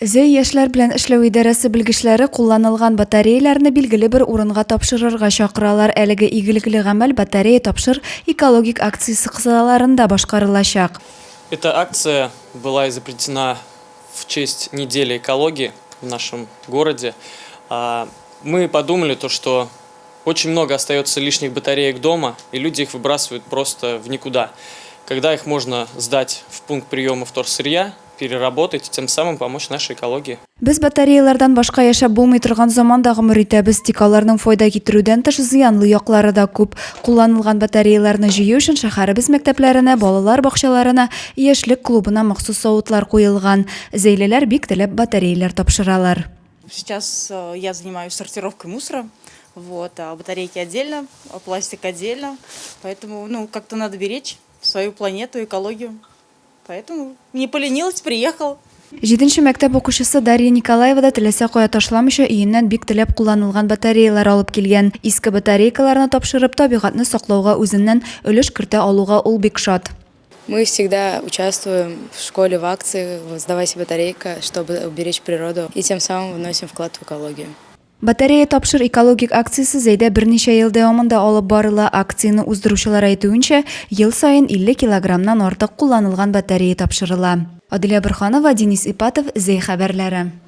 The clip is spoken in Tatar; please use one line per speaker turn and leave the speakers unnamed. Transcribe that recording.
Зәй яшьләр белән эшләү идарәсе белгечләре кулланылган батареяләрне билгеле бер урынга тапшырырга чакыралар. Әлеге игелекле гамәл Батарея тапшыр экологик акциясе кысаларында башкарылачак.
Эта акция была изобретена в честь недели экологии в нашем городе. Мы подумали то, что очень много остается лишних батареек дома, и люди их выбрасывают просто в никуда. Когда их можно сдать в пункт приема вторсырья, переработать, тем самым помочь нашей экологии.
Без батареялардан башка яшәп булмый торган заманда гомер итәбез, тик аларның файда китерүдән тыш зыянлы яклары да күп. Кулланылган батареяларны җыю өчен шәһәребез мәктәпләренә, балалар бакчаларына, Яшьлек клубына махсус савытлар куелган. Зәйлеләр бик теләп батареялар тапшыралар.
Сейчас э, я занимаюсь сортировкой мусора, вот, а батарейки отдельно, а пластик отдельно, поэтому, ну, как-то надо беречь свою планету, экологию. Поэтому не поленилась, приехал.
Җиденче мәктәп укучысы Дарья Николаева да теләсә кая ташламыйча өеннән бик теләп кулланылган батареялар алып килгән. Иске батарейкаларны тапшырып, табигатьне саклауга үзеннән өлеш кертә алуга ул бик шат.
Мы всегда участвуем в школе в акции «Сдавайся, батарейка», чтобы уберечь природу, и тем самым вносим вклад в экологию.
Батарея тапшыр экологик акциясе Зәйдә берничә ел дәвамында алып барыла. Акцияне уздыручылар әйтүенчә, ел саен 50 килограммнан артык кулланылган батарея тапшырыла. Аделя Борһанова, Денис Ипатов, Зәй хәбәрләре.